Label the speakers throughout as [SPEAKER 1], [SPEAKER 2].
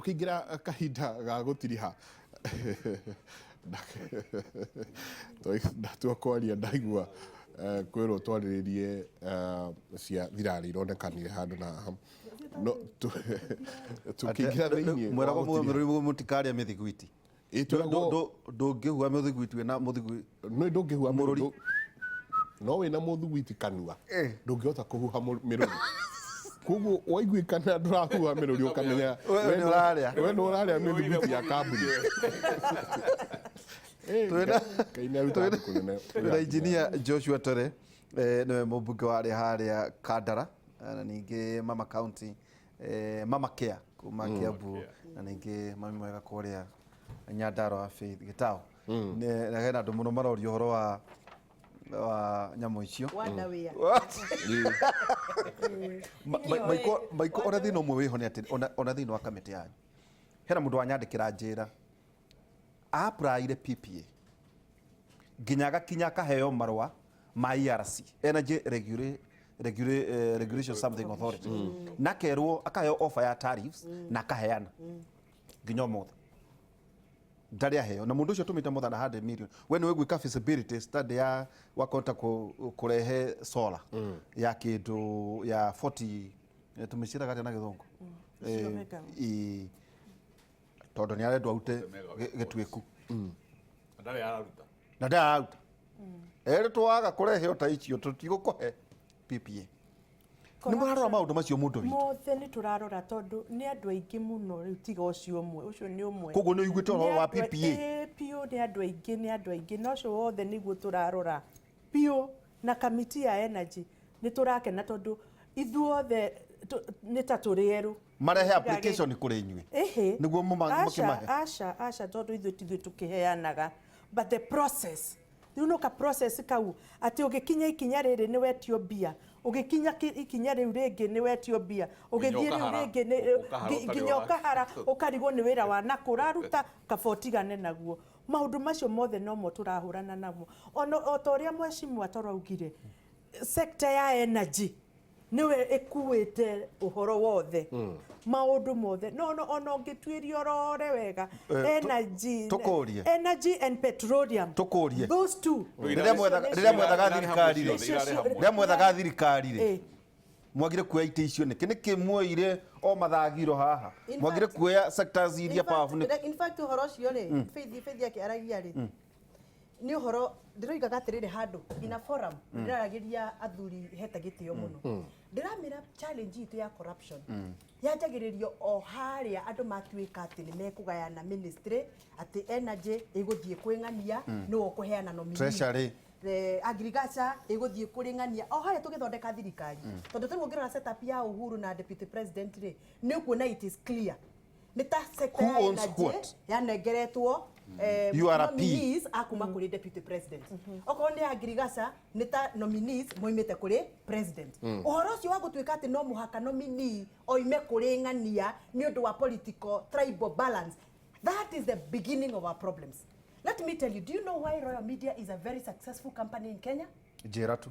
[SPEAKER 1] Tũkĩingĩra kahinda ga gũtiriha, ndatua kwaria ndaigua kwĩrwo twarĩrĩrie cia thirarĩ ironekanire handũ na haha. No tũkĩingĩra thĩinĩ wa
[SPEAKER 2] Mweragwo
[SPEAKER 1] gũtiriha.
[SPEAKER 2] mũtikarĩa mĩthiguiti.
[SPEAKER 1] Ĩ, twĩragwo-
[SPEAKER 2] Ndũngĩhua mũthiguiti wĩna mũthiguiti.
[SPEAKER 1] Nĩ ndũngĩhuha
[SPEAKER 2] Mũrũri.
[SPEAKER 1] No wĩna mũthugwiti kanua ndũngĩhota kũhuha mĩrũri. Koguo waiguĩkana ndũrahuha mĩrũri, ũkamenya
[SPEAKER 2] We nĩ ũrarĩa.
[SPEAKER 1] We nĩ ũrarĩa mĩthugwiti ya kambuni. Ngai nĩ aruta andũ kũnene.
[SPEAKER 2] Twĩna engineer Joshua Tore, nĩwe mũmbunge warĩa harĩa Kandara, na ningĩ Mama County, Mama Care kuma Kiambu, na ningĩ mami mwega kũrĩa Nyandarua Faith Gĩtaũ. Na hena andũ mũno maroria ũhoro wa nyamũ icio.
[SPEAKER 3] Wandawĩa.
[SPEAKER 2] Maiko, ona thĩna ũmwe wĩho nĩ atĩ ona thĩinĩ wa kamĩtĩ yanyu hena mũndũ wanyandĩkĩra njĩra applyire PPA nginya agakinya akaheo marũa ma ERC, Energy Regulation something Authority, na akerwo akaheo offer ya tariffs na akaheana, nginya ũmũthĩ ndarĩ aheo. Na mũndũ ũcio tũmĩte more than 100 million. We nĩ wĩgwĩka feasibility study ya wakota kũrehe solar ya kĩndũ ya 40, tũmĩciĩraga atĩa na Gĩthũngũ?
[SPEAKER 3] Megawatt.
[SPEAKER 2] Tondũ nĩ arendwo arute gĩtuĩku.
[SPEAKER 4] Ndarĩ araruta.
[SPEAKER 2] Na ndarĩ araruta. Erĩ twaga kũrehe o ta icio, tũtigũkũhe PPA. Nĩ mũrarora maũndũ macio, mũndũ witũ?
[SPEAKER 3] Mothe nĩ tũrarora, tondũ nĩ andũ aingĩ mũno rĩu, tiga ũcio ũmwe, ũcio nĩ ũmwe.
[SPEAKER 2] Koguo nĩ ũiguĩte ũhoro wa
[SPEAKER 3] Nĩ andũ
[SPEAKER 2] PPA?
[SPEAKER 3] Ĩĩ, biũ, nĩ andũ aingĩ, nĩ andũ aingĩ, na ũcio wothe nĩguo tũrarora biũ. Na kamiti ya energy nĩ tũrakena, tondũ ithuothe nĩ ta tũrĩ erũ.
[SPEAKER 2] Marehe application kũrĩ inyuĩ
[SPEAKER 3] Ĩhĩ.
[SPEAKER 2] nĩguo
[SPEAKER 3] Aca,
[SPEAKER 2] mũkĩmahe?
[SPEAKER 3] Aca, aca, tondũ ithuĩ tithuĩ tũkĩheanaga, but the process rĩu no ka process kau atĩ ũgĩkinya ikinya rĩrĩ nĩ wetio mbia, ũgĩkinya ikinya rĩu rĩngĩ nĩ wetio mbia, ũgĩthiĩ rĩu
[SPEAKER 4] ũkahara,
[SPEAKER 3] rĩngĩ nĩ
[SPEAKER 4] ũkahara ũtarĩ
[SPEAKER 3] nginya ũkahara, ũkarigwo nĩ wĩra wa nakũ ũraruta, kaba ũtigane naguo. Maũndũ macio mothe nomo tũrahũrana namo. Ona o ta ũrĩa mheshimiwa tũraugire, sector ya energy nĩwe ĩkuĩte ũhoro wothe, maũndũ mothe. No ona ũngĩtuĩria ũrore wega, energy
[SPEAKER 2] Tũkũrie.
[SPEAKER 3] energy and petroleum,
[SPEAKER 2] Tũkũrie.
[SPEAKER 3] those two.
[SPEAKER 2] Rĩrĩa mwethaga thirikari rĩ,
[SPEAKER 3] Nĩcio
[SPEAKER 2] rĩrĩa mwethaga thirikari rĩ, mwagire kuoya itĩ icio nĩkĩ? Nĩkĩ muoire o mathagiro haha? Mwagire kuoya sectors iria powerful nĩ
[SPEAKER 5] In fact, ũhoro ũcio rĩ, Faith akĩaragia rĩ, nĩ ũhoro ndĩroigaga atĩrĩrĩ, handũ in a forum ndĩraragĩria athuri hete gĩtĩo mũno, ndĩramĩra challenge itũ ya corruption yanjagĩrĩrio o harĩa andũ matuĩka atĩ nĩ mekũgayana ministry, atĩ energy ĩgũthiĩ kwĩng'ania, nĩwe ũkũheana nominee.
[SPEAKER 2] Treasury.
[SPEAKER 5] The agriculture ĩgũthiĩ kũrĩng'ania, o harĩa tũgĩthondeka thirikari. Tondũ tarĩu ũngĩrora setup ya Uhuru na deputy president rĩ, nĩ ũkuona it is clear nĩ ta sector
[SPEAKER 2] Who
[SPEAKER 5] ya
[SPEAKER 2] owns
[SPEAKER 5] energy
[SPEAKER 2] what?
[SPEAKER 5] yanengeretwo
[SPEAKER 2] URP.
[SPEAKER 5] nominees a kuma kũrĩ deputy president. Okorwo nĩ agriculture, nĩ ta nominees moimĩte kũrĩ president. Ũhoro ũcio wa gũtuĩka atĩ no mũhaka nominee oime kũrĩ ng'ania nĩ ũndũ wa political tribal balance, that is the beginning of our problems. Let me tell you, do you know why Royal Media is a very successful company in Kenya?
[SPEAKER 2] Njĩra tu.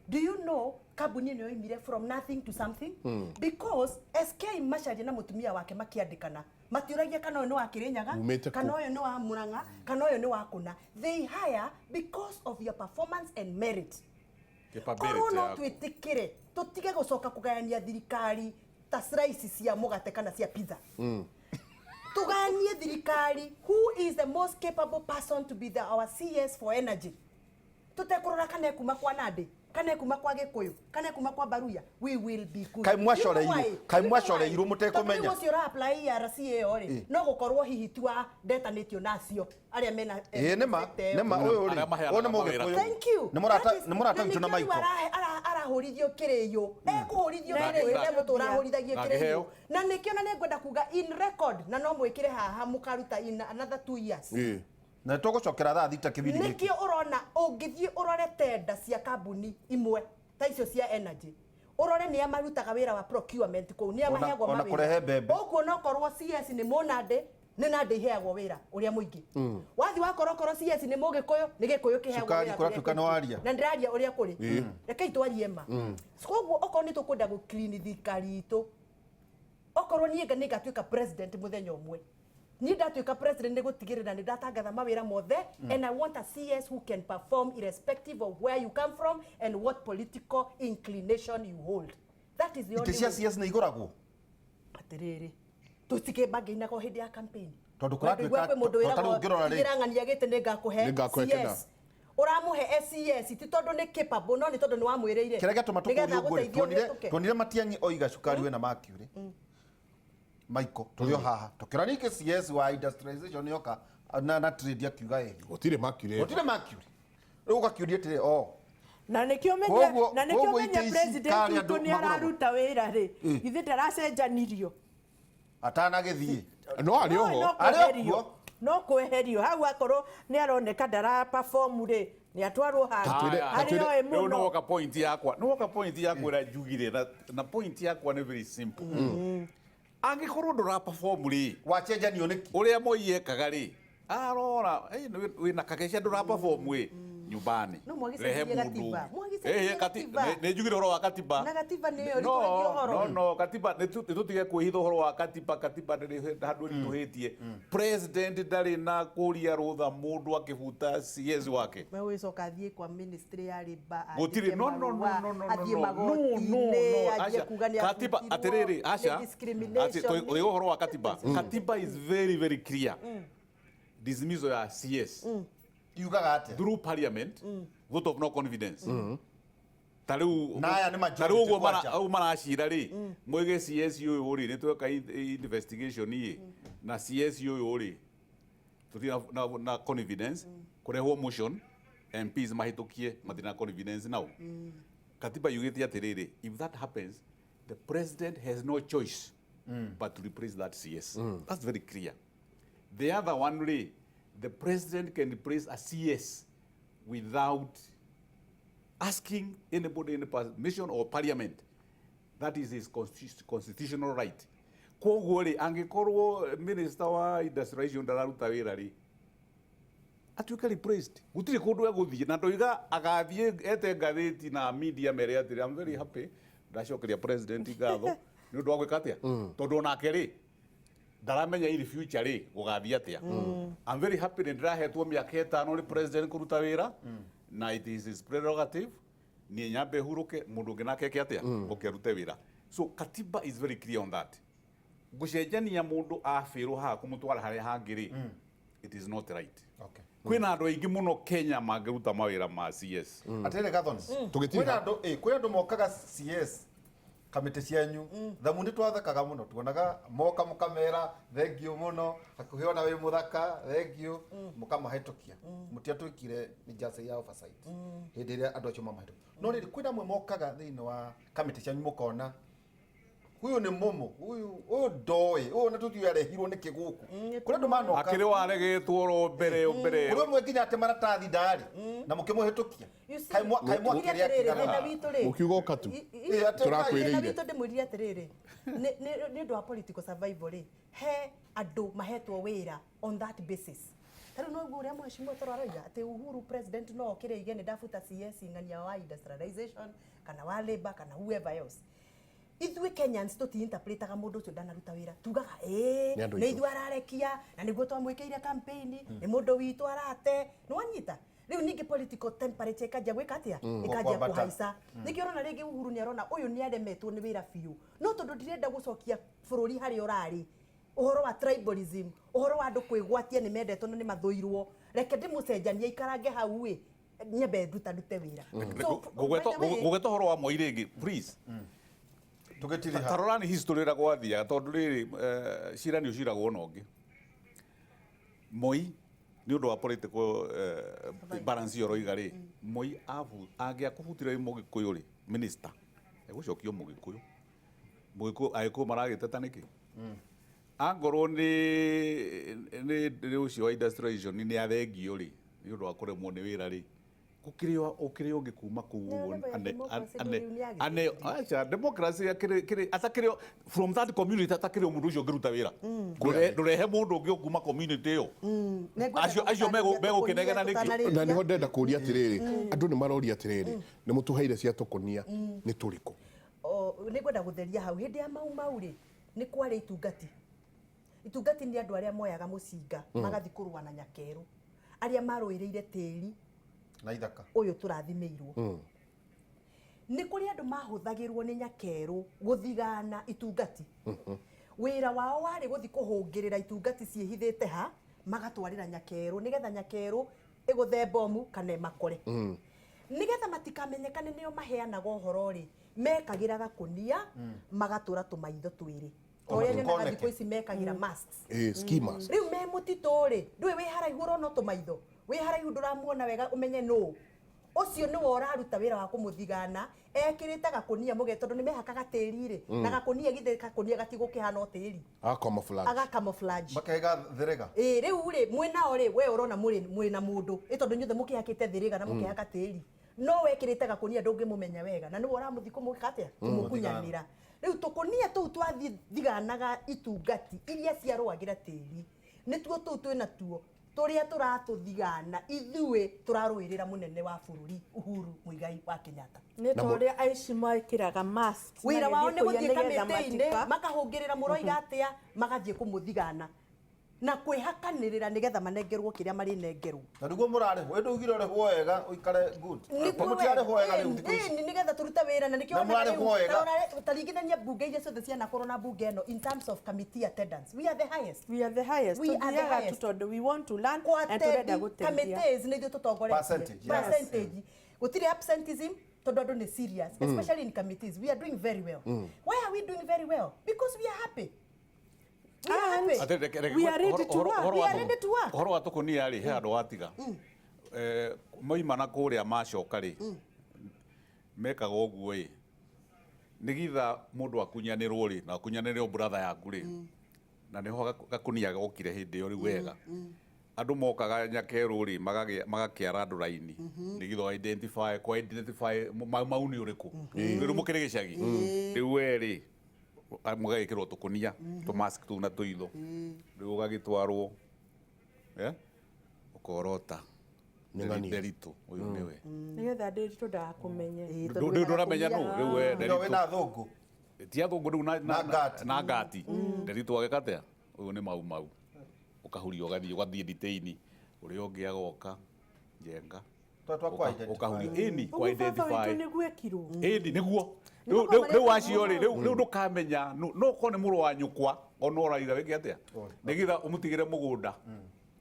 [SPEAKER 5] Do you know kambuni ĩno yoimire from nothing to something? Because SK Macharia na mũtumia wake makĩandĩkana, matiũragia kana ũyũ nĩ wa Kĩrĩnyaga,
[SPEAKER 1] Umĩte
[SPEAKER 5] kana
[SPEAKER 1] kũ?
[SPEAKER 5] ũyũ nĩ wa Murang'a, kana ũyũ nĩ wa kũna. They hire because of your performance and merit.
[SPEAKER 4] Capability
[SPEAKER 5] Korwo no
[SPEAKER 4] yaku.
[SPEAKER 5] twĩtĩkĩre tũtige gũcoka kũgayania thirikari ta slice cia mũgate kana cia pizza, tũganie thirikari who is the most capable person to be our CS for energy, tũtekũrora kana ekuma kwa Nandi, kana ekuma kwa Gĩkũyũ, kana ekuma kwa Baruya, we will be good.
[SPEAKER 2] Kaĩ mwacoreirwo- kaĩ mwacoreirwo mũtekũmenya?
[SPEAKER 5] Tondũ rĩu ũcio ũra apply ERC ĩyo rĩ, no gũkorwo hihi ti wa ndetanĩtio nacio arĩa mena
[SPEAKER 2] Ĩĩ, nĩma.
[SPEAKER 5] sector ĩyo.
[SPEAKER 2] Nĩma, ũyũ rĩ,
[SPEAKER 4] Arĩa maheanaga
[SPEAKER 2] ũyũ nĩ
[SPEAKER 4] mawĩra.
[SPEAKER 2] Mũgĩkũyũ.
[SPEAKER 5] Thank you.
[SPEAKER 2] Nĩ mũrata
[SPEAKER 5] That is-
[SPEAKER 2] nĩ mũrata
[SPEAKER 5] na
[SPEAKER 2] witũ na
[SPEAKER 5] nĩkĩo rĩu
[SPEAKER 2] Michael.
[SPEAKER 5] arahũrithio kĩrĩyũ, ekũhũrithio
[SPEAKER 3] Na
[SPEAKER 5] kĩrĩyũ,
[SPEAKER 4] na-
[SPEAKER 5] egũtũra ahũrithagie
[SPEAKER 4] na
[SPEAKER 5] kĩrĩyũ.
[SPEAKER 4] akĩheo.
[SPEAKER 5] Na nĩkĩo na nĩngwenda kuga in record, na no mwĩkĩre haha mũkaruta in another 2 years.
[SPEAKER 2] Na tũgũcokera thaa 6 kĩbindi gĩkĩ.
[SPEAKER 5] Nĩkĩo ũrona ũngĩthiĩ ũrore tenda cia kambuni imwe ta icio cia energy, ũrore nĩa marutaga wĩra wa procurement kũu, nĩa maheagwo
[SPEAKER 2] Ona
[SPEAKER 5] mawĩra.
[SPEAKER 2] kũrehe mbembe.
[SPEAKER 5] Ũkuona okorwo CS nĩ Mũnandĩ, nĩ Nandĩ iheagwo wĩra ũrĩa mũingĩ. Wathi wakora okorwo CS nĩ Mũgĩkũyũ, nĩ Gĩkũyũ kĩheagwo
[SPEAKER 2] Cukari
[SPEAKER 5] wĩra
[SPEAKER 2] kũratuĩka
[SPEAKER 5] kũrĩa
[SPEAKER 2] nĩ
[SPEAKER 5] kũingĩ.
[SPEAKER 2] waria.
[SPEAKER 5] Na ndĩraria ũrĩa kũrĩ. Rekei twarie ma. Koguo okorwo nĩ tũkwenda gũ clean thirikari itũ, okorwo Okorwo niĩ nĩ ngatuĩka president mũthenya ũmwe, niĩ ndatuĩka president nĩ gũtigĩrĩra nĩ ndatangatha mawĩra mothe, and I want a CS who can perform irrespective of where you come from and what political inclination you hold. That is the
[SPEAKER 2] Itĩ
[SPEAKER 5] only
[SPEAKER 2] cia
[SPEAKER 5] way.
[SPEAKER 2] CS nĩ igũragwo?
[SPEAKER 5] Atĩrĩrĩ, tũtikĩmbangĩinaga o hĩndĩ ya campaign.
[SPEAKER 2] Tondũ kũratuĩka-
[SPEAKER 5] kwĩ mũndũ
[SPEAKER 2] tondũ ta rĩu ũngĩrora rĩ-
[SPEAKER 5] wĩragwo ng'ania gĩtĩ nĩ ngakũhe
[SPEAKER 1] Nĩ ngakũhe kĩna.
[SPEAKER 5] CS. Ũramũhe SCS ti tondũ nĩ capable, no nĩ tondũ nĩ wamwĩrĩire
[SPEAKER 2] Kĩrĩa gĩatũma tũkũrie
[SPEAKER 5] nĩgetha
[SPEAKER 2] ũguo rĩ,
[SPEAKER 5] agũteithie
[SPEAKER 2] tuonire
[SPEAKER 5] ũhĩtũke.
[SPEAKER 2] tuonire Matiang'i oiga cukari wĩna mercury Michael, tũrĩ o haha tũkĩona ningĩ CS wa industrialization yoka na trade akiuga ĩhi
[SPEAKER 1] Gũtirĩ mercury.
[SPEAKER 2] Gũtirĩ mercury. Rĩu ũgakĩũria atĩrĩ o
[SPEAKER 3] Na nĩkĩo menye na nĩkĩo
[SPEAKER 2] Koguo
[SPEAKER 3] menye
[SPEAKER 2] itĩ ici
[SPEAKER 3] president
[SPEAKER 2] karĩ
[SPEAKER 3] witũ
[SPEAKER 2] andũ
[SPEAKER 3] nĩ
[SPEAKER 2] magũragwo.
[SPEAKER 3] araruta wĩra rĩ, githĩ ndaracenjanirio?
[SPEAKER 2] Atanagĩthiĩ.
[SPEAKER 1] No arĩ oho.
[SPEAKER 3] No
[SPEAKER 2] Arĩ o
[SPEAKER 3] kweherio.
[SPEAKER 2] kuo.
[SPEAKER 3] No kweherio hau akorwo nĩ aroneka ndara perform rĩ, nĩ atwarwo handũ
[SPEAKER 1] Tatwĩre-
[SPEAKER 3] arĩ oĩ
[SPEAKER 4] Rĩu
[SPEAKER 3] mũno.
[SPEAKER 4] nĩwoka point yakwa, nĩwoka point yakwa ĩrĩa njugire, na point yakwa nĩ very simple. Angĩkorwo ndũra perform rĩ,
[SPEAKER 2] Wacenjanio nĩkĩ?
[SPEAKER 4] Ũrĩa Moi ekaga rĩ, arora, "Ĩ, wĩna kageca ndũra perform ĩ nyumbani."
[SPEAKER 5] No mwagĩcenjirie
[SPEAKER 4] Rehe mũndũ
[SPEAKER 5] gatiba.
[SPEAKER 4] ũngĩ.
[SPEAKER 5] Mwagĩcenjirie
[SPEAKER 4] Ĩ,
[SPEAKER 5] gatiba.
[SPEAKER 4] Nĩ njugire ũhoro wa katiba.
[SPEAKER 5] Na gatiba nĩyo
[SPEAKER 4] No,
[SPEAKER 5] ĩritũhagia ũhoro.
[SPEAKER 4] no, katiba nĩ tũtige kwĩhitha ũhoro wa katiba. Katiba ndĩrĩ handũ ĩritũhĩtie. President ndarĩ na kũria rũtha mũndũ akĩbuta CS wake.
[SPEAKER 5] Megũgĩcoka athiĩ kwa ministry ya labour,
[SPEAKER 4] Gũtirĩ
[SPEAKER 5] andĩke
[SPEAKER 4] no no no
[SPEAKER 5] marũa,
[SPEAKER 4] no no
[SPEAKER 5] athiĩ
[SPEAKER 4] no no no
[SPEAKER 5] magoti-inĩ,
[SPEAKER 4] no
[SPEAKER 5] anjie
[SPEAKER 4] aca
[SPEAKER 5] kuga nĩ
[SPEAKER 4] katiba
[SPEAKER 5] abutirwo,
[SPEAKER 4] atĩrĩrĩ
[SPEAKER 5] nĩ
[SPEAKER 4] aca
[SPEAKER 5] discrimination.
[SPEAKER 4] Ũrĩ ũhoro wa katiba, katiba is very very clear. Dismissal ya CS
[SPEAKER 2] Yugaga atĩa?
[SPEAKER 4] Through parliament, vote of no confidence, ta rĩu
[SPEAKER 2] Na aya nĩ majority
[SPEAKER 4] ta rĩu ũguo
[SPEAKER 2] kwanja.
[SPEAKER 4] ũguo maracira rĩ, moige CS ũyũ rĩ, nĩ tweka investigation ĩ na CS ũyũ rĩ, tũtirĩ na confidence, kũrehwo motion, MPs mahĩtũkie matirĩ na confidence nao. Katiba yugĩte atĩrĩrĩ, if that happens, the president has no choice but to replace that CS. That's very clear. The other one rĩ, the president can replace a CS without asking anybody in the permission or parliament. That is his constitutional right. Koguo rĩ, angĩkorwo minister wa industrialization ndararuta wĩra rĩ, atuĩke replaced. Gũtirĩ kũndũ egũthiĩ na ndoiga agathiĩ ete ngathĩti na media mere atĩrĩ, "I'm very happy, ndacokeria president ngatho nĩ ũndũ wa gwĩka atĩa," tondũ onake rĩ ndaramenya in future rĩ gũgathiĩ atĩa. "I'm very happy nĩ ndĩrahetwo mĩaka 5 nĩ president kũruta wĩra, na it is his prerogative. Niĩ nyambe hurũke, mũndũ ũngĩ nake eke atĩa, oke arute wĩra." So katiba is very clear on that. Gũcenjania mũndũ abĩrwo haha kũmũtwara harĩa hangĩ rĩ, it is not right. Kwĩna andũ aingĩ mũno Kenya mangĩruta mawĩra ma CS.
[SPEAKER 2] Atĩrĩrĩ Gathoni,
[SPEAKER 1] Tũgĩtiriha.
[SPEAKER 2] Kwĩna andũ mokaga CS kamĩtĩ cianyu thamu nĩ twathekaga mũno tuonaga moka mũkamera thengiũ mũno hakuhĩ ona wĩ mũthaka thengiũ mũkamahĩtũkia mũtiatwĩkire nĩ just ya oversight hĩndĩ ĩrĩa andũ acio mamahĩtũkia. No rĩrĩ, kwĩna amwe mokaga thĩinĩ wa kamĩtĩ cianyu mũkona huyu nĩ mũmũ huyu ũyũ ndoĩ ũyũ na tũtiũĩ arehirwo nĩkĩ gũkũ. Kũrĩ andũ manoka
[SPEAKER 4] Akĩrĩ waregetwo oro mbere o mbere.
[SPEAKER 2] Kũrĩ ũmwe nginya atĩ maratathi ndarĩ na mũkĩmũhĩtũkia.
[SPEAKER 5] You see,
[SPEAKER 2] Kaĩ kaĩ
[SPEAKER 5] ngwĩre
[SPEAKER 2] mwakĩrĩa
[SPEAKER 5] atĩrĩrĩ,
[SPEAKER 2] akĩgana?
[SPEAKER 5] thĩna witũ rĩ
[SPEAKER 1] Mũkiuga ũka tu.
[SPEAKER 2] Ĩ, atĩ
[SPEAKER 1] Tũrakwĩrĩire.
[SPEAKER 5] Thĩna witũ ndĩmwĩrire atĩrĩrĩ, nĩ ũndũ wa political survival rĩ, he andũ mahetwo wĩra on that basis. Ta rĩu noguo ũrĩa mheshimiwa Toro aroiga atĩ Uhuru president no okĩre ige nĩ ndabuta CS ng'ania wa industrialization kana wa labor kana whoever else. Ithuĩ Kenyans tũti-interpretaga mũndũ ũcio ndanaruta wĩra, tugaga ĩĩ
[SPEAKER 1] Nĩ andũ
[SPEAKER 5] nĩ
[SPEAKER 1] aitũ.
[SPEAKER 5] ithuĩ ararekia na nĩguo twamwĩkĩire campaign, nĩ mũndũ witũ arate. Nĩ wanyita? Rĩu ningĩ political temperature ĩkanjia gwĩka atĩa? Ĩkanjia
[SPEAKER 2] Kwambata.
[SPEAKER 5] kũhaica. Nĩkĩo ũrona rĩngĩ Uhuru nĩ arona ũyũ nĩ aremetwo nĩ wĩra biũ, no tondũ ndirenda gũcokia bũrũri harĩa ũrarĩ, ũhoro wa tribalism, ũhoro wa andũ kwĩgwatia nĩ mendetwo na nĩ mathũirwo, reke ndĩmũcenjanie aikarange hau ĩ nyambe nduta ndute wĩra. So, by the way,
[SPEAKER 4] Ngũgweta ũhoro wa Moi rĩngĩ, please.
[SPEAKER 2] Tũgĩtiriha.
[SPEAKER 4] Ta rora nĩ history ũrĩa gwathiaga, tondũ rĩrĩ cira nĩ ũciragwo na ũngĩ. Moi nĩ ũndũ wa political balance ĩyo ũroiga rĩ, Moi angĩakũbutire wĩ Mũgĩkũyũ rĩ, minister egũcokio Mũgĩkũyũ. Mũgĩkũyũ Agĩkũyũ maragĩteta nĩkĩ? Angorwo nĩ ũcio wa industrialization nĩ athengio rĩ nĩ ũndũ wa kũremwo nĩ wĩra rĩ, gũkĩrĩ ũkĩrĩ ũngĩ kuma kũu
[SPEAKER 5] Nĩ
[SPEAKER 4] ũguo
[SPEAKER 5] level ya democracy rĩu nĩ yagĩrĩire.
[SPEAKER 4] ane aca democracy akĩrĩ atakĩrĩ from that community, atakĩrĩ mũndũ ũcio ũngĩruta wĩra. Ndũrehe mũndũ ũngĩ ũkuma community ĩyo. Acio megũkĩnegena nĩkĩ?
[SPEAKER 1] Na niho ndenda kũria atĩrĩrĩ, andũ nĩ maroria atĩrĩrĩ, nĩ mũtũheire cia tũkũnia nĩ tũrĩkũ?
[SPEAKER 5] Nĩ ngwenda gũtheria hau hĩndĩ ya Mau Mau rĩ, Nĩ kwarĩ itungati. Itungati nĩ andũ arĩa moyaga mũcinga magathiĩ kũrũa na nyakerũ, arĩa marũĩrĩire tĩri
[SPEAKER 2] na ithaka
[SPEAKER 5] ũyũ tũrathimĩirwo. Nĩ kũrĩ andũ mahũthagĩrwo nĩ nyakerũ gũthigana itungati. Wĩra wao warĩ gũthiĩ kũhũngĩrĩra itungati ciĩhithĩte ha, magatwarĩra nyakerũ nĩgetha nyakerũ ĩgũthe bomu kana ĩmakore. Nĩgetha matikamenyekane nĩo maheanaga ũhoro rĩ, mekagĩra gakũnia magatũra tũmaitho twĩrĩ, ta ũrĩa nyonaga
[SPEAKER 2] Matikoneke.
[SPEAKER 5] thikũ ici mekagĩra masks.
[SPEAKER 1] Ski mask.
[SPEAKER 5] Rĩu me mũtitũ rĩ, ndũĩ wĩ haraihu ũrona tũmaitho, wĩ haraihu ndũramuona wega ũmenye nũ ũcio nĩwe ũraruta wĩra wa kũmũthigana, ekĩrĩte gakũnia mũge, tondũ nĩ mehakaga tĩri rĩ na gakũnia, githĩ gakũnia gatigũkĩhana o tĩri?
[SPEAKER 1] A camouflage.
[SPEAKER 5] Aga camouflage.
[SPEAKER 2] Makaiga thĩrĩga.
[SPEAKER 5] Ĩĩ, rĩu rĩ, mwĩnao rĩ, we ũrona mwĩ na mũndũ ĩ, tondũ inyuothe mũkĩhakĩte thĩrĩga na mũkĩhaka tĩri, no wekĩrĩte gakũnia ndũngĩmũmenya wega, na nĩwe ũramũthi kũmũka atĩa, kũmũkunyanĩra. Rĩu tũkũnia tũu twathiganaga itungati iria ciarũagĩra tĩri nĩtuo tũu twĩna tuo tũrĩa tũratũthigana ithuĩ tũrarũĩrĩra mũnene wa bũrũri Uhuru Muigai wa Kenyatta.
[SPEAKER 3] Nĩ ta ũrĩa aici mekĩraga masks.
[SPEAKER 5] Wĩra wao nĩ
[SPEAKER 3] magĩthiĩ kũiya
[SPEAKER 5] gũthiĩ
[SPEAKER 3] nĩgetha
[SPEAKER 5] kamĩtĩ-inĩ makahũngĩrĩra mũroiga atĩa, magathiĩ kũmũthigana na kwĩhakanĩrĩra nĩgetha manengerwo kĩrĩa marĩnengerwo.
[SPEAKER 2] Na nĩguo mũrarĩhwo, ĩndũ ugire ũrĩhwo wega ũikare good. Mũtiarĩhwo wega rĩu thikũ ici.
[SPEAKER 5] Nĩ nĩgetha tũrute wĩra na nĩkĩo
[SPEAKER 2] Na
[SPEAKER 5] wonaga
[SPEAKER 2] mũrarĩhwo
[SPEAKER 5] rĩu,
[SPEAKER 2] wega.
[SPEAKER 5] taringithania mbunge iria ciothe cianakorwo na mbunge ĩno in terms of committee attendance, we are the highest.
[SPEAKER 3] We are the highest.
[SPEAKER 5] We are the
[SPEAKER 3] Tũthiaga tu
[SPEAKER 5] highest.
[SPEAKER 3] tondũ we want to learn
[SPEAKER 5] Kwa
[SPEAKER 3] and tũrenda
[SPEAKER 5] attend
[SPEAKER 3] gũteithia.
[SPEAKER 5] committees nĩ ithuĩ tũtongoretie.
[SPEAKER 2] Percentage, yes.
[SPEAKER 5] Percentage. Gũtirĩ absenteeism tondũ andũ nĩ serious, especially in committees we are doing very well. Why are we doing very well? Because we are happy. We are
[SPEAKER 3] And-
[SPEAKER 5] happy.
[SPEAKER 4] Atĩ reke-
[SPEAKER 3] We are ready to work.
[SPEAKER 4] ũhoro
[SPEAKER 5] We
[SPEAKER 4] wa
[SPEAKER 5] are ready to work.
[SPEAKER 4] Ũhoro wa tũkũnia rĩ, he handũ watiga. Moima na kũrĩa macoka rĩ, mekaga ũguo ĩ, nĩgitha mũndũ akunyanĩrwo rĩ, na akunyanĩrwo brother yaku rĩ, na nĩho gakũnia gokire hĩndĩ ĩyo rĩu wega. Andũ mokaga nyakerũ rĩ, magakĩara andũ raini nĩgetha wa identify kwa identify mau mau nĩ ũrĩkũ rĩu mũkĩrĩ gĩcagi rĩu we rĩ, mũgagĩkĩrwo tũkũnia tũ mask tũu na tũitho, rĩu ũgagĩtwarwo ũkorota
[SPEAKER 1] Nĩ ng'ania.
[SPEAKER 4] Nderitu ũyũ nĩwe.
[SPEAKER 3] Nĩgetha ndĩritũ ndagakũmenye.
[SPEAKER 5] Ĩĩ, tondũ
[SPEAKER 4] Rĩu
[SPEAKER 5] wĩna
[SPEAKER 4] ndũramenya nũ
[SPEAKER 5] gakũnia.
[SPEAKER 4] rĩu we
[SPEAKER 2] No wĩna
[SPEAKER 4] Nderitu
[SPEAKER 2] thũngũ.
[SPEAKER 4] Ti athũngũ rĩu
[SPEAKER 2] Na ngati.
[SPEAKER 4] Na ngati. Nderitu agĩka atĩa? Ũyũ nĩ mau mau, ũkahuria ũgathiĩ nditĩini, ũrĩa ũngĩ agoka njenga.
[SPEAKER 2] Twa twa kwa identify.
[SPEAKER 4] Ũkahuria ĩni kwa
[SPEAKER 3] Ũguo baba witũ
[SPEAKER 4] identify.
[SPEAKER 3] nĩguo ekirwo.
[SPEAKER 4] Ĩni nĩguo.
[SPEAKER 5] Nĩguo
[SPEAKER 4] Rĩu rĩu
[SPEAKER 5] mareka.
[SPEAKER 4] acio rĩ, rĩu ndũkamenya no korwo nĩ mũrũ wa nyũkwa ona ũraiga wĩke atĩa nĩgetha ũmũtigĩre mũgũnda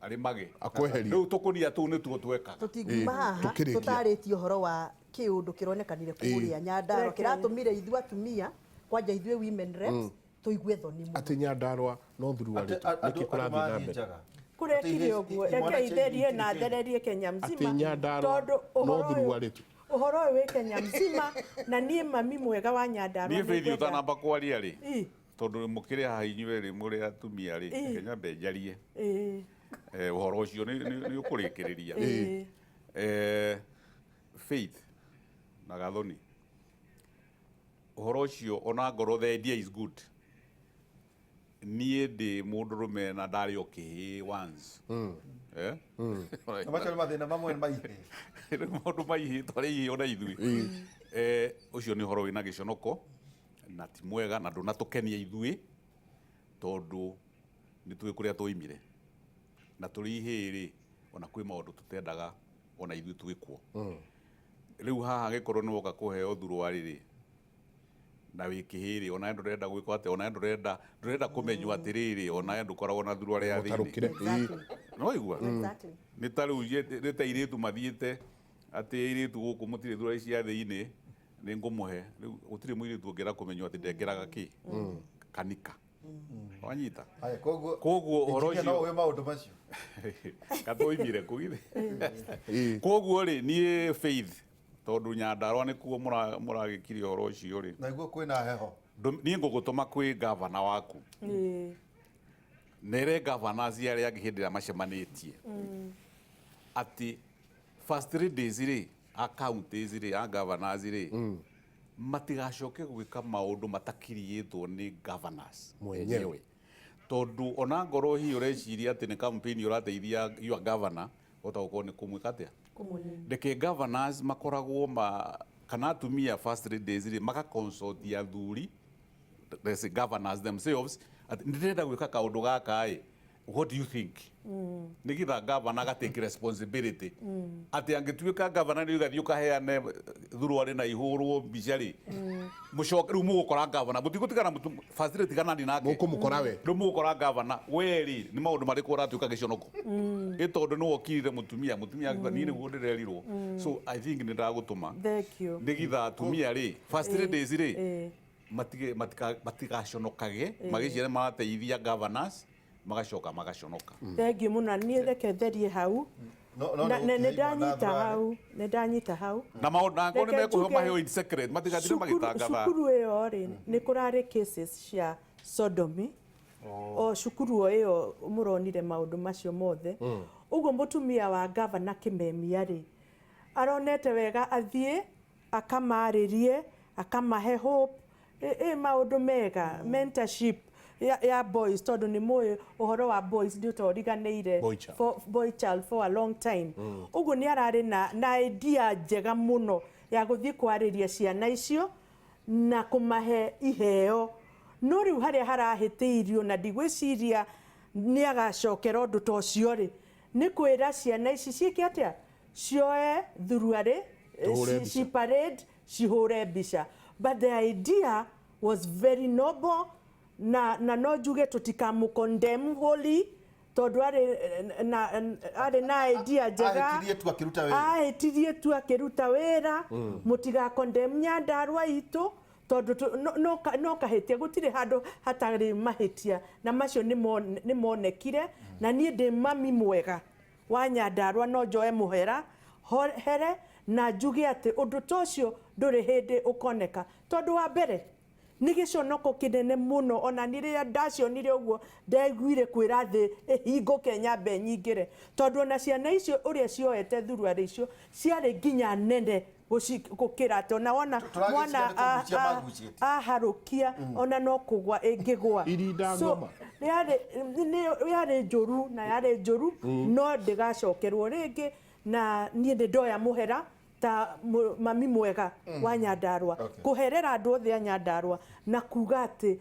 [SPEAKER 4] arĩmage.
[SPEAKER 1] Akweherie.
[SPEAKER 4] Rĩu tũkũnia tũu nĩtuo twekaga.
[SPEAKER 5] Tũtingiuma
[SPEAKER 1] Ĩĩ,
[SPEAKER 5] haha
[SPEAKER 1] tũkĩrĩkia.
[SPEAKER 5] tũtarĩtie ũhoro wa kĩũndũ kĩronekanire kũrĩa Nyandarua
[SPEAKER 3] Reke.
[SPEAKER 5] kĩratũmire ithuĩ atumia kwanja ithuĩ women reps tũigue thoni mũno.
[SPEAKER 1] Atĩ Nyandarua no thuruarĩ
[SPEAKER 2] Atĩ
[SPEAKER 1] tu nĩkĩ
[SPEAKER 2] andũ
[SPEAKER 1] kũrathiĩ na
[SPEAKER 2] mathiĩ
[SPEAKER 1] mbere?
[SPEAKER 2] njaga.
[SPEAKER 3] Kũrekire ũguo, reke itherie na thererie Kenya mzima.
[SPEAKER 1] Atĩ Nyandarua
[SPEAKER 3] tondũ
[SPEAKER 1] no
[SPEAKER 3] ũhoro ũyũ-
[SPEAKER 1] thuruarĩ tu.
[SPEAKER 3] Ũhoro ũyũ wĩ Kenya mzima na niĩ mami mwega wa Nyandarua
[SPEAKER 4] Niĩ Faith
[SPEAKER 3] nĩngwenda-
[SPEAKER 4] ũtanamba kwaria rĩ,
[SPEAKER 3] Ĩ.
[SPEAKER 4] tondũ mũkĩrĩ haha inyuĩ rĩ, mũrĩ atumia rĩ, reke nyambe njarie.
[SPEAKER 3] Ĩ.
[SPEAKER 4] Ũhoro ũcio nĩ ũkũrĩkĩrĩria.
[SPEAKER 3] Ĩ.
[SPEAKER 4] Faith na Gathoni, ũhoro ũcio ona ngorwo the idea is good, niĩ ndĩ mũndũrũme na ndarĩ o kĩhĩĩ once.
[SPEAKER 2] Na macio nĩ mathĩna mamwe maihĩ.
[SPEAKER 4] Rĩu maũndũ maihĩ twarĩ ihĩ ona ithuĩ. Ũcio nĩ ũhoro wĩna gĩconoko na ti mwega na ndũnatũkenia ithuĩ, tondũ nĩ tũĩ kũrĩa twoimire na tũrĩ ihĩĩ rĩ, ona kwĩ maũndũ tũtendaga ona ithuĩ twĩkwo. Rĩu haha angĩkorwo nĩ woka kũheo thuruarĩ rĩ, na wĩ kĩhĩĩ rĩ, onawe ndũrenda gwĩkwo atĩa, onawe ndũrenda kũmenywo atĩrĩrĩ, onawe ndũkoragwo na thuruarĩ ya thĩinĩ.
[SPEAKER 1] Ũtarũkĩre.
[SPEAKER 5] Exactly.
[SPEAKER 4] Nĩwaigua?
[SPEAKER 5] Exactly.
[SPEAKER 4] Nĩ ta rĩu nĩ ta airĩtu mathiĩte atĩ airĩtu gũkũ mũtirĩ thuruarĩ cia thĩinĩ, nĩ ngũmũhe. Rĩu gũtirĩ mũirĩtu ũngĩenda kũmenywo atĩ ndekĩraga kĩ kanika. Wanyita?
[SPEAKER 2] Haya, koguo
[SPEAKER 4] Koguo ũhoro
[SPEAKER 2] engineer no
[SPEAKER 4] ũcio
[SPEAKER 2] ũĩ maũndũ macio.
[SPEAKER 4] Katũimire kũ githĩ. Koguo rĩ, niĩ Faith, tondũ Nyandarua nĩkuo mũragĩkirie ũhoro ũcio rĩ,
[SPEAKER 2] Na iguo kwĩna heho.
[SPEAKER 4] Niĩ ngũgũtũma kwĩ gavana waku.
[SPEAKER 3] Ĩ.
[SPEAKER 4] Nere governors arĩa angĩ hĩndĩ ĩrĩa macemanĩtie atĩ first ladies rĩ, a counties rĩ, a governors rĩ, matigacoke gwĩka maũndũ matakiriĩtwo nĩ governors
[SPEAKER 1] Mwenyewe.
[SPEAKER 4] Tondũ ona ngorwo hihi ũreciria atĩ nĩ campaign ũrateithia your governor, ota gũkorwo nĩ kũmwĩka atĩa, reke governors makoragwo ma kana atumia first ladies rĩ, makaconsulti athuri. the governors themselves atĩ ndĩrenda gwĩka kaũndũ gaka ĩ, what do you think? Nĩgetha governor agatake responsibility atĩ angĩtuĩka governor nĩ ũgathiĩ ũkaheane thuruarĩ na ihũrwo mbica rĩ, mũcoke rĩu mũgũkora governor mũtigũtigana first tiganani nake.
[SPEAKER 1] Mũkũmũkora we.
[SPEAKER 4] Rĩu mũgũkora governor we rĩ, nĩ maũndũ marĩkũ ũratuĩka gĩconoko ĩ tondũ nĩ wokirire mũtumia mũtumia akiuga niĩ nĩguo ndĩrerirwo. So I think nĩ ndagũtũma
[SPEAKER 3] Thank you.
[SPEAKER 4] nĩgetha atumia rĩ, first ladies rĩ, matige matigaconokage magĩciara marateithia governors magacoka magaconoka.
[SPEAKER 3] Thank you mũno. Niĩ reke therie hau.
[SPEAKER 2] No,
[SPEAKER 3] Na-
[SPEAKER 2] nĩ
[SPEAKER 3] na- nĩ
[SPEAKER 2] gũkĩhe imwana
[SPEAKER 3] ndanyita
[SPEAKER 2] thurarĩ.
[SPEAKER 3] hau, nĩ ndanyita hau.
[SPEAKER 4] Na maũndũ na angĩkorwo nĩ
[SPEAKER 3] Reke
[SPEAKER 4] mekũheo
[SPEAKER 3] njuge-
[SPEAKER 4] maheo in secret matigatinde magĩtangatha.
[SPEAKER 3] Cukuru ĩyo rĩ, nĩ kũrarĩ cases cia sodomy o cukuru o ĩyo mũronire maũndũ macio mothe. Ũguo mũtumia wa gavana Kĩmemia rĩ, aronete wega athiĩ akamarĩrie, akamahe hope, ĩ maũndũ mega, mentorship ya boys, tondũ nĩ mũĩ ũhoro wa boys nĩ ũtoriganĩire.
[SPEAKER 1] Boy child.
[SPEAKER 3] For, boy child for a long time. Ũguo nĩ ararĩ na idea njega mũno ya gũthiĩ kwarĩria ciana icio na kũmahe iheo. No rĩu harĩa harahĩtĩirio na ndigwĩciria nĩ agacokera ũndũ ta ũcio rĩ, nĩ kwĩra ciana ici ciĩke atĩa, cioe thuruarĩ,
[SPEAKER 1] Tũhũre mbica.
[SPEAKER 3] Ci parade, cihũre mbica. But the idea was very noble na no njuge tũtikamũ wholly tondũ arĩ na idea njega.
[SPEAKER 2] Ahĩtirie tu akĩruta wĩra.
[SPEAKER 3] Ahĩtirie tu akĩruta wĩra. Mũtiga condemn Nyandarua itũ tondũ no kahĩtia, gũtirĩ handũ hatarĩ mahĩtia na macio nĩ monekire. Na niĩ ndĩ mami mwega wa Nyandarua, no njoe mũhera here na njuge atĩ ũndũ ta ũcio ndũrĩ hĩndĩ ũkoneka, tondũ wa mbere nĩ gĩconoko kĩnene mũno. Ona niĩ rĩrĩa ndacionire ũguo, ndaiguire kwĩra thĩ ĩhingũke nyambe nyingĩre, tondũ ona ciana icio ũrĩa cioete thuruarĩ icio ciarĩ nginya nene gũkĩra atĩ ona wona
[SPEAKER 2] Tũragĩciria
[SPEAKER 3] mwana
[SPEAKER 2] nĩ kũgucia magucĩtie.
[SPEAKER 3] aharũkia ona no kũgwa ĩngĩgwa.
[SPEAKER 1] Irinda
[SPEAKER 3] So,
[SPEAKER 1] ngoma.
[SPEAKER 3] yarĩ njũru na yarĩ njũru, no ndĩgacokerwo rĩngĩ. Na niĩ nĩ ndoya mũhera ta mami mwega wa Nyandarua kũherera andũ othe a Nyandarua na kuga atĩ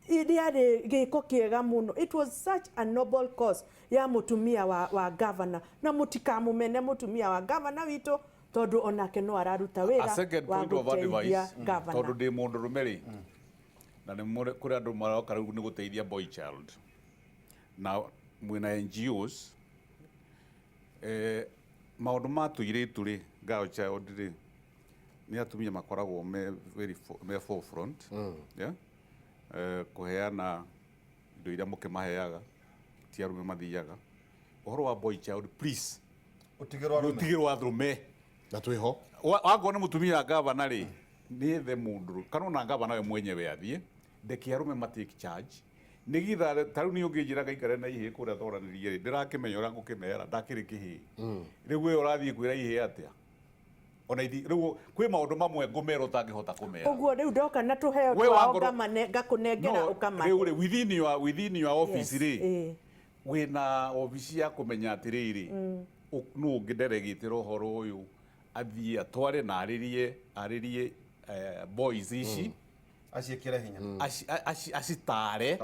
[SPEAKER 3] rĩarĩ gĩko kĩega mũno. It was such a noble cause ya mũtumia wa governor, na mũtikamũmene mũtumia wa governor witũ tondũ onake no araruta
[SPEAKER 4] A
[SPEAKER 3] wĩra
[SPEAKER 4] second
[SPEAKER 3] wa
[SPEAKER 4] point of
[SPEAKER 3] gũteithia
[SPEAKER 4] advice, tondũ
[SPEAKER 3] governor.
[SPEAKER 4] ndĩ mũndũ rũme rĩ, na nĩ kũrĩ andũ maroka rĩu nĩ gũteithia boy child na mwĩna NGOs, maũndũ ma tũirĩtu rĩ, girl child rĩ, nĩ atumia makoragwo me very me forefront, yeah? Kũheana indo iria mũkĩmaheaga ti arũme mathiaga. Ũhoro wa boy child, please,
[SPEAKER 2] Ũtigĩrwo arũme.
[SPEAKER 4] ũtigĩrwo arũme.
[SPEAKER 1] Na twĩho.
[SPEAKER 4] Wakorwo nĩ mũtumia wa gavana rĩ, nĩ ethe mũndũ kana ona gavana we mwenyewe athiĩ ndeke arũme ma take charge, nĩgetha ta rĩu niĩ ũngĩnjĩra ngaikare na ihĩĩ kũrĩa twaranĩrie rĩ, ndĩrakĩmenya ũrĩa ngũkĩmera ndakĩrĩ kĩhĩĩ. Rĩu we ũrathiĩ kwĩra ihĩĩ atĩa? Ona ithi rĩu kwĩ maũndũ mamwe ngũmera ũtangĩhota kũmera.
[SPEAKER 3] Ũguo rĩu ndoka na tũheo
[SPEAKER 4] We
[SPEAKER 3] twao ngakũnengera
[SPEAKER 4] No,
[SPEAKER 3] ũkamahe.
[SPEAKER 4] rĩu rĩ, within your office rĩ,
[SPEAKER 3] Yes.
[SPEAKER 4] wĩna obici ya kũmenya atĩrĩrĩ, nũ ũngĩnderegĩtĩra ũhoro ũyũ athiĩ atware na arĩrie boys ici,
[SPEAKER 2] Aciĩkĩre hinya.
[SPEAKER 4] Acitare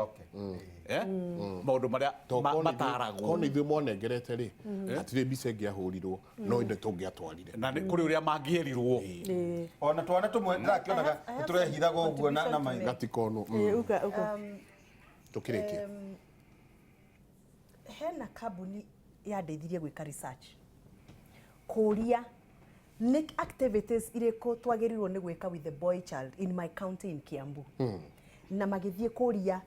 [SPEAKER 4] maũndũ marĩa mataragwo.
[SPEAKER 1] Korwo nĩ ithuĩ mwanengerete rĩ, hatirĩ mbica ĩngĩ ahũrirwo no ĩndĩ tũngĩatwarire.
[SPEAKER 4] Na nĩ kũrĩ ũrĩa mangĩerirwo.
[SPEAKER 2] Ona twana tũmwe ndĩrakĩonaga
[SPEAKER 5] I have
[SPEAKER 2] nĩ tũrehithaga ũguo na maitho.
[SPEAKER 1] Gatikonwo.
[SPEAKER 3] Ĩĩ, uga.
[SPEAKER 1] Tũkĩrĩkia.
[SPEAKER 5] Hena kambuni yandeithirie gwĩka research kũria nĩ activities irĩkũ twagĩrĩirwo nĩ gwĩka with the boy child in my county, in Kiambu, na magĩthiĩ kũria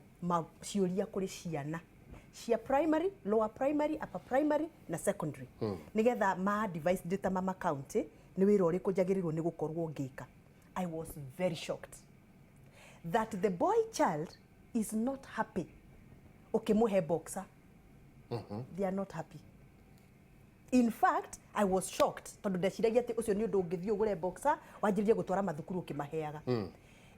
[SPEAKER 5] ciũria kũrĩ ciana cia primary, lower primary, upper primary na secondary, nĩgetha ma advice ndĩ ta mama county nĩ wĩra ũrĩkũ njagĩrĩirwo nĩ gũkorwo ngĩka. I was very shocked that the boy child is not happy ũkĩmũhe boxer. They are not happy. In fact, I was shocked tondũ ndeciragia atĩ ũcio nĩ ũndũ ũngĩthiĩ ũgũre boxer wanjĩrĩrie gũtwara mathukuru ũkĩmaheaga.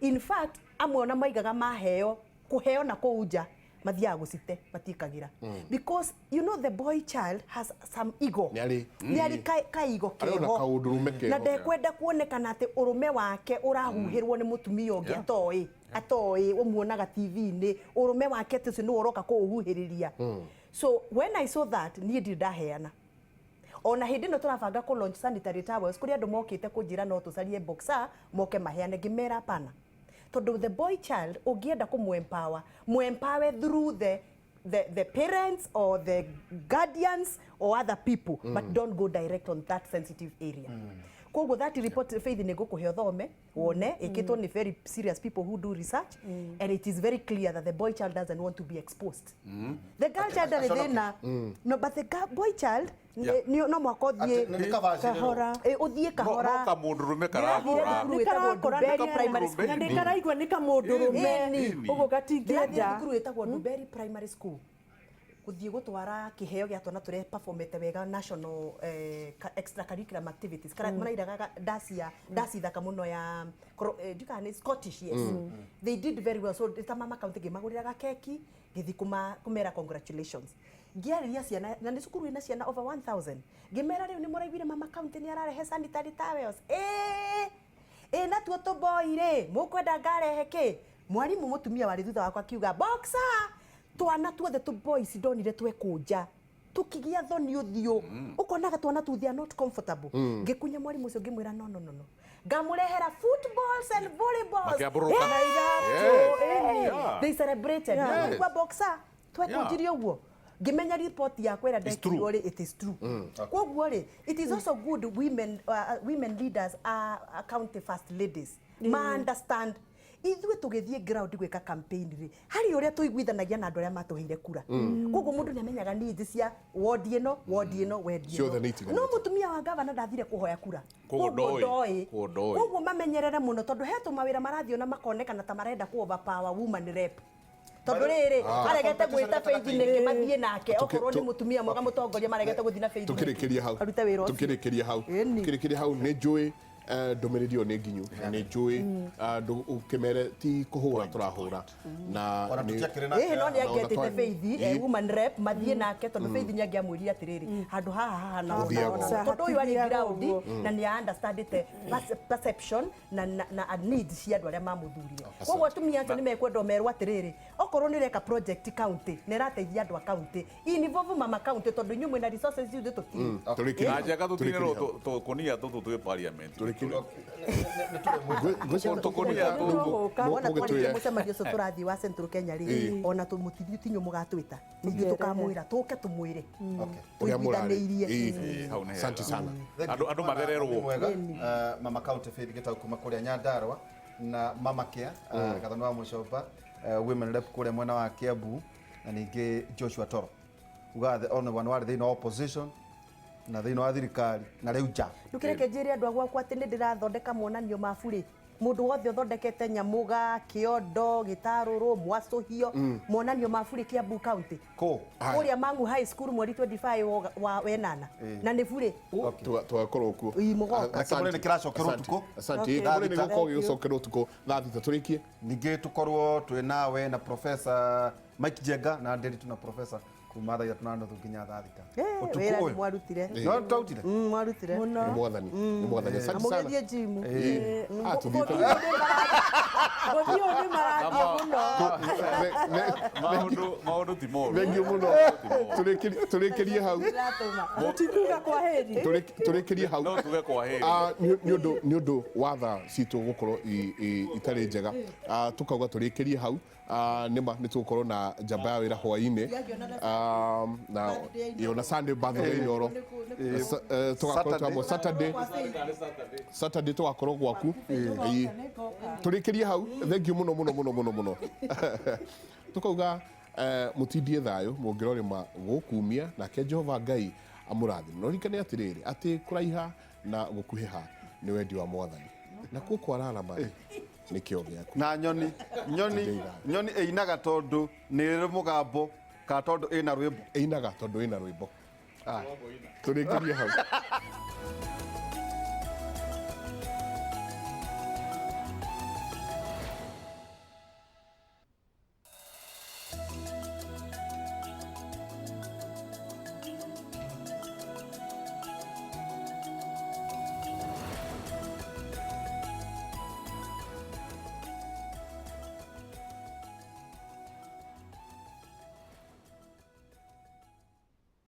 [SPEAKER 5] In fact, amwe ona maigaga maheo kũheo na kũu nja mathiaga gũcite matiĩkagĩra, because you know the boy child has some ego.
[SPEAKER 1] Nĩ
[SPEAKER 5] nĩ arĩ kaigo
[SPEAKER 1] Arĩ ona
[SPEAKER 5] keho
[SPEAKER 1] kaũndũrũme keho.
[SPEAKER 5] Na ndekwenda kuonekana atĩ ũrũme wake ũrahuhĩrwo nĩ mũtumia ũngĩ atoĩ. Atoĩ ũmuonaga TV-inĩ ũrũme wake atĩ ũcio nĩwe ũroka kũũhuhĩrĩria. So when I saw that, niĩ ndirĩ ndaheana. Ona hĩndĩ ĩno tũrabanga kũ launch sanitary towels, kũrĩ andũ mokĩte kũnjĩra no tũcarie boxer moke maheane, ngĩmera hapana, tondũ the boy child ũngĩenda kũmũ empower, mũ empower through the parents or the guardians or other people, but don't go direct on that sensitive area. Koguo that report, Faith, nĩ ngũkũhe ũthome wone, ĩkĩtwo nĩ very serious people who do research, and it is very clear that the boy child doesn't want to be exposed. The girl child ndarĩ thĩna, no, but the boy child no mũhaka ũthiĩ
[SPEAKER 2] Atĩ nĩ kabacĩrĩrwo.
[SPEAKER 3] Kahora.
[SPEAKER 5] Ũthiĩ kahora.
[SPEAKER 4] No kamũndũrũme karakũra.
[SPEAKER 5] Ndĩrathire thukuru ĩtagwo
[SPEAKER 3] Nĩkarakũra.
[SPEAKER 5] Nduberi Primary School.
[SPEAKER 3] Na nĩkaraigua nĩ kamũndũrũme.
[SPEAKER 4] Ĩni.
[SPEAKER 3] Ũguo
[SPEAKER 5] Ndĩrathiire
[SPEAKER 3] gatingĩenda.
[SPEAKER 5] thukuru ĩtagwo Nduberi Primary School gũthiĩ gũtwara kĩheo gĩa twana tũrĩa performete wega national extracurriculum activities. Kara marairaga ndaci ya ndaci thaka mũno ya ndiũĩ kana nĩ Scottish. Yes, they did very well. So ta mama county ngĩmagũrĩra gakeki, ngĩthiĩ kũmera congratulations, ngĩarĩria ciana, na nĩ cukuru ĩna ciana over 1000. Ngĩmera, rĩu nĩ mũraiguire mama county nĩ ararehe sanitary towels? Ĩĩ. Ĩ natuo tũboi rĩ, mũkwenda ngarehe kĩ? Mwarimũ mũtumia warĩ thutha wakwa akiuga boxer. Twana tuothe tũ boys ndonire twekũnja tukigia thoni ũthiũ, ũkonaga twana tu, they are not comfortable. Ngĩkunya mwarimũ ũcio, ngĩmwĩra, no, no, no, no, ngamũrehera footballs and volleyballs.
[SPEAKER 4] Makĩambũrũka.
[SPEAKER 5] Yes.
[SPEAKER 4] Yeah.
[SPEAKER 5] They celebrated. Yes. Boxer twekũnjirie ũguo, ngĩmenya report yakwa ĩrĩa
[SPEAKER 4] It's true.
[SPEAKER 5] ndekirwo rĩ, it is true. Koguo rĩ, it is also good women leaders are county first ladies ma understand ithuĩ tũgĩthiĩ ground gwĩka campaign rĩ, harĩ ũrĩa tũiguithanagia na andũ arĩa matũheire kura. Koguo mũndũ nĩ amenyaga needs cia wodi ĩno, wodi ĩno, wendi
[SPEAKER 1] Ciothe nĩ
[SPEAKER 5] ĩno.
[SPEAKER 1] itiganĩte.
[SPEAKER 5] No mũtumia wa gavana ndathire kũhoya kura.
[SPEAKER 4] Koguo
[SPEAKER 5] Koguo
[SPEAKER 4] ndoĩ.
[SPEAKER 5] ndoĩ.
[SPEAKER 4] Koguo ndoĩ.
[SPEAKER 5] Koguo mamenyerere mũno, tondũ he tũmawĩra marathiĩ ona makonekana ta marenda ku overpower woman rep, tondũ rĩrĩ aregete gwĩta Faith nĩkĩ mathiĩ nake? Okorwo nĩ mũtumia mwega mũtongoria, maregete gũthiĩ na Faith nĩkĩ?
[SPEAKER 1] Tukĩrĩkĩria hau.
[SPEAKER 5] Arute wĩra ũcio.
[SPEAKER 1] Tukĩrĩkĩria hau.
[SPEAKER 5] Ĩni.
[SPEAKER 1] Tukĩrĩkĩria hau, nĩ njũĩ ndũmĩrĩri ĩyo nĩ nginyu, na nĩ njũĩ ũkĩmere ti kũhũra tũrahũra na
[SPEAKER 2] Ona tũtiakĩrĩ nake.
[SPEAKER 5] Ĩhĩ, no nĩ
[SPEAKER 1] Na ona
[SPEAKER 5] angĩetĩte Faith woman rep mathiĩ nake, tondũ Faith nĩ angĩamwĩrire atĩrĩrĩ, handũ haha haha na
[SPEAKER 1] Gũthiagwo.
[SPEAKER 5] na tondũ ũyũ arĩ
[SPEAKER 3] Hatithiagwo
[SPEAKER 5] ground
[SPEAKER 3] ũguo.
[SPEAKER 5] na nĩ understandĩte perception na needs cia andũ arĩa mamũthurire. Koguo atumia acio nĩ mekwenda merwo atĩrĩrĩ, okorwo nĩ ũreka project county na ĩrateithia andũ a county, involve mama county, tondũ inyuĩ mwĩna resources, ithuĩ tũtirĩ.
[SPEAKER 1] Tũrĩkĩrie
[SPEAKER 4] Na
[SPEAKER 1] hau.
[SPEAKER 4] njega tũtinĩrwo
[SPEAKER 1] Tũrĩkĩrie hau.
[SPEAKER 4] tũkũnia tũtũ twĩ parliament.
[SPEAKER 1] Tũrĩkĩrie. Ngwĩciria
[SPEAKER 4] Tũkũnia tũtũ.
[SPEAKER 3] Tũgũka.
[SPEAKER 5] Wona
[SPEAKER 1] Mũgĩtwĩre.
[SPEAKER 5] twarĩkia mũcemanio ũcio tũrathiĩ wa Central Kenya rĩ, ona tũmũtinyu mũgatwĩta, ithuĩ tũkamwĩra tũke tũmwĩre
[SPEAKER 1] Ũrĩa mũrarĩ.
[SPEAKER 5] tũiguithanĩirie.
[SPEAKER 1] Ĩĩ.
[SPEAKER 4] Hau nĩ hega.
[SPEAKER 1] Asante sana.
[SPEAKER 2] Thank you.
[SPEAKER 4] Andũ mathererwo.
[SPEAKER 2] Nĩ mwega. Mama county Faith Gĩtau kuma kũrĩa Nyandarua na mama Kia Gathoni wa Mũcomba, women rep kũrĩa mwena wa Kiambu, na ningĩ Joshua Toro ugaga the only one warĩ thĩinĩ wa opposition na thĩinĩ wa thirikari na rĩu nja.
[SPEAKER 5] Ndũkĩreke njĩre andũ a gwakwa atĩ nĩ ndĩrathondeka monanio ma burĩ. Mũndũ wothe ũthondekete nyamũga, kĩondo, gĩtarũrũ, mwacũhio, monanio ma burĩ Kiambu County.
[SPEAKER 2] Kũ?
[SPEAKER 1] Haya.
[SPEAKER 5] Kũrĩa Mang'u High School mweri 25 wa wenana, na nĩ burĩ.
[SPEAKER 1] Tũgakorwo kuo.
[SPEAKER 5] Ii, mũgoka.
[SPEAKER 1] Asante.
[SPEAKER 2] Kĩbũrĩ nĩ kĩracokerwo
[SPEAKER 1] Asante.
[SPEAKER 2] ũtukũ.
[SPEAKER 1] Asante.
[SPEAKER 3] Okay.
[SPEAKER 1] Kĩbũrĩ nĩ
[SPEAKER 2] Thaa
[SPEAKER 1] gũkorwo
[SPEAKER 3] thita.
[SPEAKER 1] gĩgĩcokerwo ũtukũ thaa 6 tũrĩkie.
[SPEAKER 2] Ningĩ tũkorwo twĩ nawe na Professor Mike Jenga na Nderitu na Professor kuma thaa 3:30 nginya thaa 6.
[SPEAKER 5] Eh, wĩra nĩ mwarutire.
[SPEAKER 2] No twautire.
[SPEAKER 5] Mwarutire.
[SPEAKER 1] Nĩ mwathani, nĩ mwathani.
[SPEAKER 5] Na
[SPEAKER 1] Asante sana.
[SPEAKER 5] mũgĩthiĩ gym.
[SPEAKER 1] Ah, tũthiĩte.
[SPEAKER 3] Gũthiĩ ũũ nĩ marathiĩ mũno.
[SPEAKER 4] Maũndũ ti moru.
[SPEAKER 1] Thengiũ mũno. Tũrĩkĩrie hau.
[SPEAKER 3] Tũtikuga kwa heri.
[SPEAKER 1] Tũrĩkĩrie hau.
[SPEAKER 4] No tuge kwa heri.
[SPEAKER 1] Ah, nĩ ũndũ wa thaa citũ gũkorwo itarĩ njega. Ah, tũkauga tũrĩkĩrie hau. Ah, nĩma nĩ tũgũkorwo na njamba ya wĩra hwaĩ-inĩ. Ah, na ĩyo na Sunday birthday Inooro. Tũgakorwo twamwe Saturday. Saturday tũgakorwo gwaku. Ĩĩ. Tũrĩkĩrie hau. Thank you mũno mũno mũno mũno mũno. Tũkauga mũtindie thayũ mũngĩrorĩma gũkumia nake Jehova Ngai amũrathime. No ririkane atĩrĩrĩ, atĩ kũraiha na gũkuhĩha nĩ wendi wa mwathani, nakuo kwararama rĩ, nĩ kĩo gĩaku.
[SPEAKER 2] Na nyoni ĩinaga tondũ nĩ ĩrĩ mũgambo kana tondũ ĩna rwĩmbo?
[SPEAKER 1] Ĩinaga tondũ ĩna rwĩmbo.
[SPEAKER 2] Ah.
[SPEAKER 1] Tũrĩkĩrie hau.